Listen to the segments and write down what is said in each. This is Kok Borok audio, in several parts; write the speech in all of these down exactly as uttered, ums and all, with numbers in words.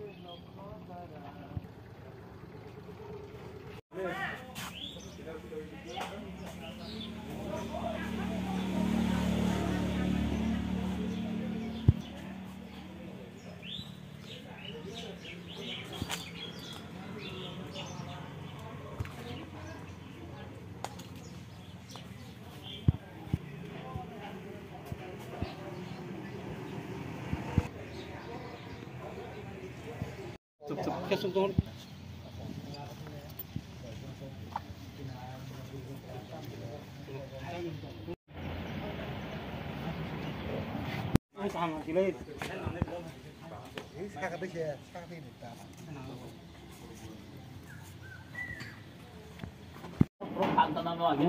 Omo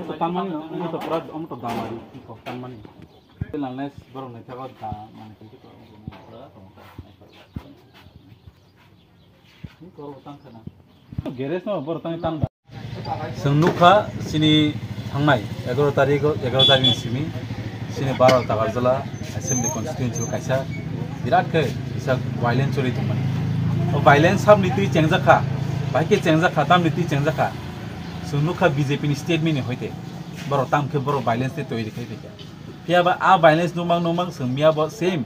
to tanmani, omo to pura, omo to damari, iko tanmani. Lalnes borok naithago da, mani khe to. Ni koro tang khana. Geres no borok tang tang da. Chwng nukha chini thangnai egaroh tarikh, egaroh tarikh ni simi chini Baro Takarjala Assembly Constituency o kaisa birat khe kisa violence choli tongmani. O violence sabni twi chengjakha, bahai khe chengjakha, tamni twi chengjakha. Chwng nukha B J P ni statement ni hoite borok tam khe borok violence tei toiri khai phaikha. Phiya ba a violence nukmang nukmang chwng miya bo same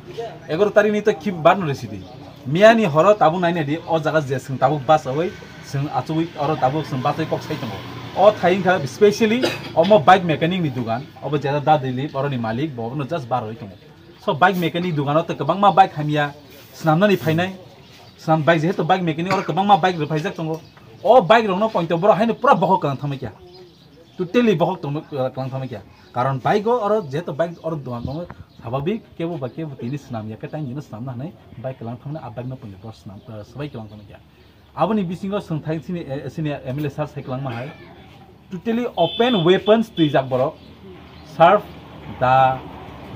egaroh tarikh ni to khim bar no resi di. Miya ni horo tabuk nai nai di, o jaga je chwng tabuk bachawi chwng achugwi oro tabuk chwng bachai kok sai tongo. O thai wngkha specially omo bike mechanic ni dugan, obo jera da Dilip oroni malik, bo no just bar oi tongo. So bike mechanic dugan o to kwbangma bike hamya swnamnani phainai, swnam bike jehetu bike mechanic oro kwbangma bike rwphaijak tongo. O bike rokno pointo borok haino pura bohok kwlang thangma kya. Totally bohok tongma, uh, kwlang thangma kya. Karon bike o oro jeto bike oro duan tongo, sababik kebo ba kebo tini swnam ya khe tang jino swnamna hanai bike kwlang thangmani a bike no puni bor swnam, uh, swbai kwlang thangma kya. Aboni bisingo swngthai sini, eh, sini M L A sir sai kwlangma hai. Totally open weapons twijak borok. Sharp da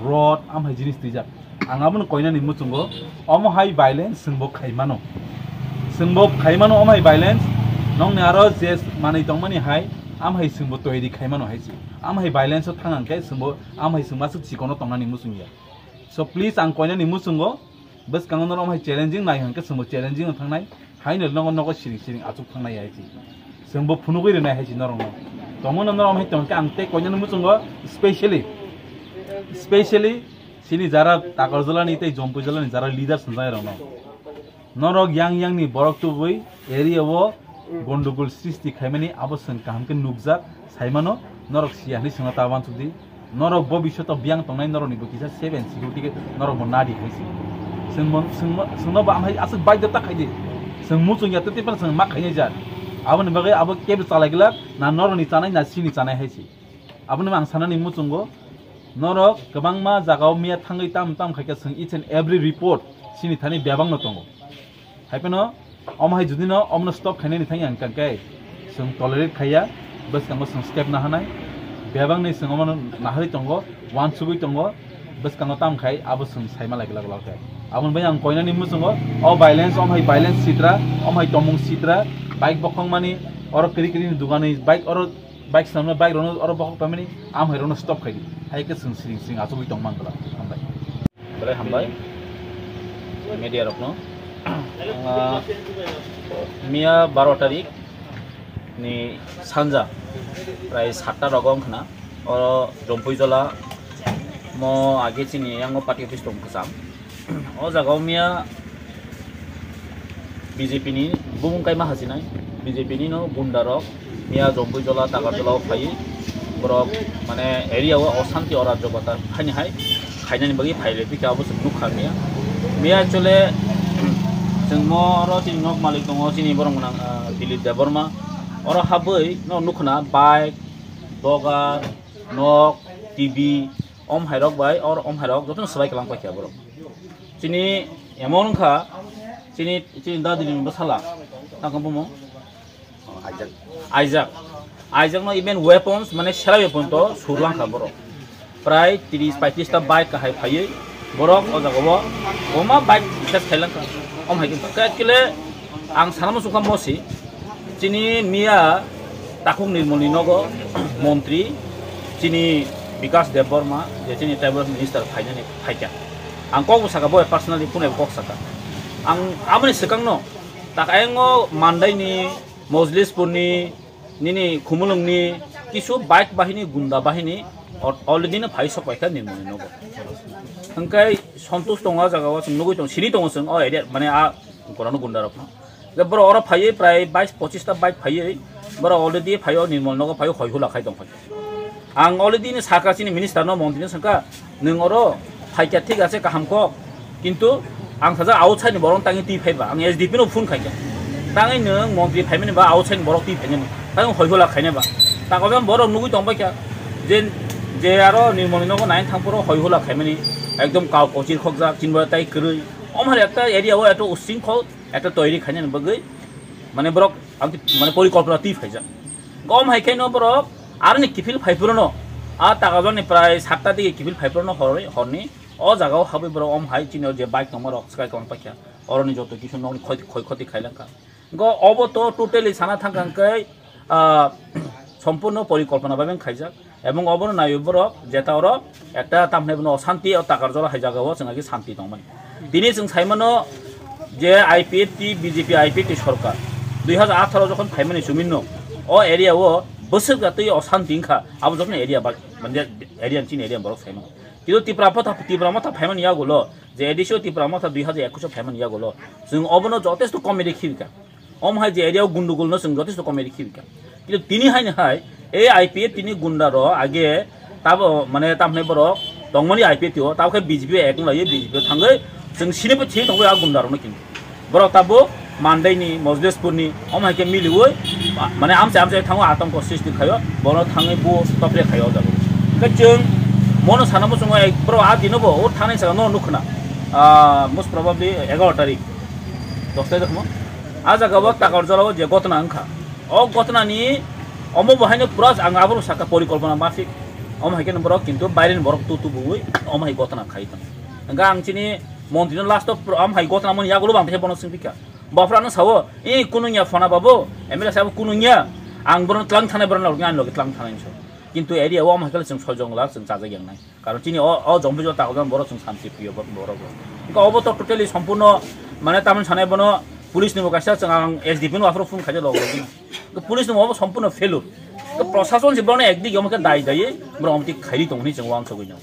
rod, amhai jinis twijak. Ang abono koinani muchungo, omo hai violence chwngbo khaimano. Chwngbo khaimano omo hai violence, nongni aro je manwi tongmani hai, amhai chwngbo toiri khaimano hai se. Amhai violence o thang hwnkhe chwngbo amhai chwngma swk chikono tongnani muchungya. So please ang koinani muchungo, bwskango norok hai challenging nai hwnkhe chwngbo challenging no thangnai. Haino nogo nogo siring siring achuk thangnai hai se. Chwngbo phunugwi rwnai hai se norokno. Tongmano norok hai tongkhe ang tei koinani muchungo specially, specially chini jara Takarjalani tei Jompuijalani jara leaders wngjak rokno. Norok yang yang ni borok tubui area o gondogol srishti khaimani abo chwng kaham khe nukjak saimano norok siya hinwi chwngno ta uansuk di. Norok bo bisyoto biyang tongnai norokni bo kisa seven security khe norok bo nadi hai se. Chwngbo, chwngbo, chwngno bo amhai aswk baidhota khaidi. Chwng muchung ya tei tei phano chwng ma khainai jar. Aboni bagwi abo kebo chalai glak na norokni chanai na chini chanai hai se. Aboni ang sanani muchungo norok kwbangma jagao miya thangwi tam tam khaikha chwng each and every report chini thani bebakno tongo. Hai phano omo hai judino omono stop khainani thangya hwnkha khe chwng tolerate khaiya, bwskango chwng step nahanai. Bebakni chwng omono naharwi tongo, uansugwi tongo, bwskango tam khai abo chwng saima lai glak glak khe. Aboni bai ang koinani muchungo o violence, omo hai violence sitra, omo hai tongmung sitra, bike bokhokmani, oro kwrwi kwrwini dugani bike oro bike swnamnai bike rokno oro bokhok paimani, amhai rokno stop khaidi. Hai khe chwng siring siring achugwi tong man glak. Hambai. Belai hambai media rokno. Ang, ah, miya baro tarik ni sanja prai satta rogo wngkhna oro Jompuijola mo age chini yango party office tong kwcham. O jaga o miya B J P ni bumung kaima hachinai, B J P ni no gunda rok miya Jompuijola, Takarjola o phaiwi borok mane area o osanti o rajyo bata haini hai khainani bagwi phai le phika abo chwng nukha miya. Miya actually chwng mo oro chini nok malik tongo chini borok gwnang, ah, Dilip Debbarma. Oro habwi no nukhna bike, dogar, nok, T V, om hairok bai, or om hairok jotono swbai kwlang paikha borok. Chini emon wngkha, chini, chini dadini bwsala, tangkha bumung? Aijak. Aijak. Aijakno even weapons, mane sera weapon to surlangkha borok. Prai tris paitris ta bike kahai phaiwi borok o jagao boma bike ses khailangkha. Om hai khe actually ang sana muchungkha mosi, chini miya takhuk Nirmolni nogo montri chini Bikas Debbarma je chini tribal minister phainani phaikha. Ang kok bo saka bo personally phone bo kok saka. Ang aboni swkangno tak ayang o Mandaini, Mojlispurni, nini Khumulwngni kisu bike bahini, gunda bahini al-, already no phai sok paikha Nirmalni nogo. Hwnkhe Santosh tongo o jaga o, chwng nugwi tongo, sini tongo chwng o area, mane a gorano gunda rokno. Hwnkhe borok oro phaiwi prai bais pochis ta bike phaiwi borok already phaio Nirmal nogo phaiwi hoi hula khai tongkha. Ang already ni saka chini minister no, montri no swngkha, "Nwng oro phaikha thik ase, kaham kok, kintu ang sajak outside ni borok tangwi twi phaiba, ang S D P no phone khaikha, tangwi nwng montri phaimani ba outside ni borok twi phainani, tangwi hoi hula khainai ba." Takojan borok nugwi tongbaikha je, je aro Nirmal ni nogo nai thang phuru hoi hula khaimani, ekdom kau kochir khokjak, chini bo tai kwrwi. Omo hai ekta area o eto usingkhol ekta toiri khainani bagwi, mane borok ang mane porikolpona twi phaijak. Gom hai khe no borok aroni kiphil phai phuru no, a Takajani prai satta dige kiphil phai phuru no horwi horni o jaga o habwi borok om hai chini o je bike tongma rok swkai tong paikha, oroni joto kisu nokni khoi khoi khoti khai langkha. Go obo to totally sana thang kang kai, ah, sompurno porikolpona bai khaijak. Ebong obono naiwi borok jeta oro ekta tamhinai bono osanti o Takarjala hai jaga o chwng agi santi tongmani. Tini chwng saimano je I P F T, B J P I P F T sorkar dui hajar atharo jokhon phaimani suminno o area o bwswk da twi osanti wngkha, abo jokhon area ba, mane area chini area borok saimano. Kintu Tipra Motha, Tipra Motha phaimani yagulo je A D C o Tipra Motha dui hajar ekush o phaimani yagulo chwng obono jotesto comedy khibika. Om hai je area o gundugul no chwng jotesto comedy khibika. Kintu tini hai ni hai, ei I P F T ni gunda rok age tabo mane tamhinai borok tongmani I P F T o, tabo khe B J P o ek wng lai, B J P o thangwi chwng sini bo thik tongwi a gunda rok no kintu. Borok tabo Mandaini, Mojlispurni, om hai khe miliwi, mane amchai amchai thango atongko sristi khaio, bono thangwi bo topre khaio o jaga. Khe chwng mono sana muchungo ek borok a dino bo o thanai saka no nukho na, ah, most probably egaro tarik. Dos tarik mo? A jaga o Takarjala o je gotna wngkha. O gotna ni omo bo haino pura ang abo saka porikolpona mafik. Omo hai khe borok kintu baireni borok tu tu bui omo hai gotna khai tong. Hwnkhe ang chini montri no last o pura omo hai gotna mani yagulo bang khe bono swngpikha. Bofra no sao, "E kunu nya phona babu, M L A sabo kunu nya. Ang bono tlang thanai, bono logi ang logi tlang thanai so." Kintu area o omo hai khe chwng soi jong lak chwng chajak yang nai. Karon chini o, o jompujo takojan borok chwng santi priyo bo-, borok bo. Hwnkhe obo to totally sompurno mane tamoni sanai bono police ni bo kaisa chwng ang S D P no aphuru phone khaijak log log no. Hwnkhe police ni bo obo sompurno failure. Hwnkhe prosason se bono ekdik omo khe dai dai borok omo tik khairi tongmani chwng wansugwi no.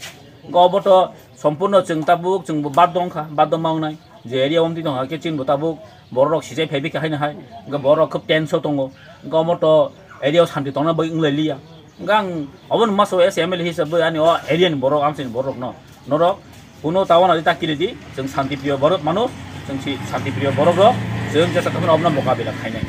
Hwnkhe obo to sompurno chwng tabuk chwng bo baddo wngkha, baddo ma wngnai. Je area omtwi tongkha khe chini bo tabuk borok rok sijai phai bikha haino hai. Hwnkhe borok rok khub tense o tongo. Hwnkhe omo to area o santi tongna bagwi wnglai liya. Hwnkhe ang obono masa o as M L A hisab bai ani o area ni borok, amchaini borok no, norok kuno tawana di takiri di, chwng santi priyo borok mano, chwng si santi priyo borok rok, chwng jesa tongmani obono mokabila khainai.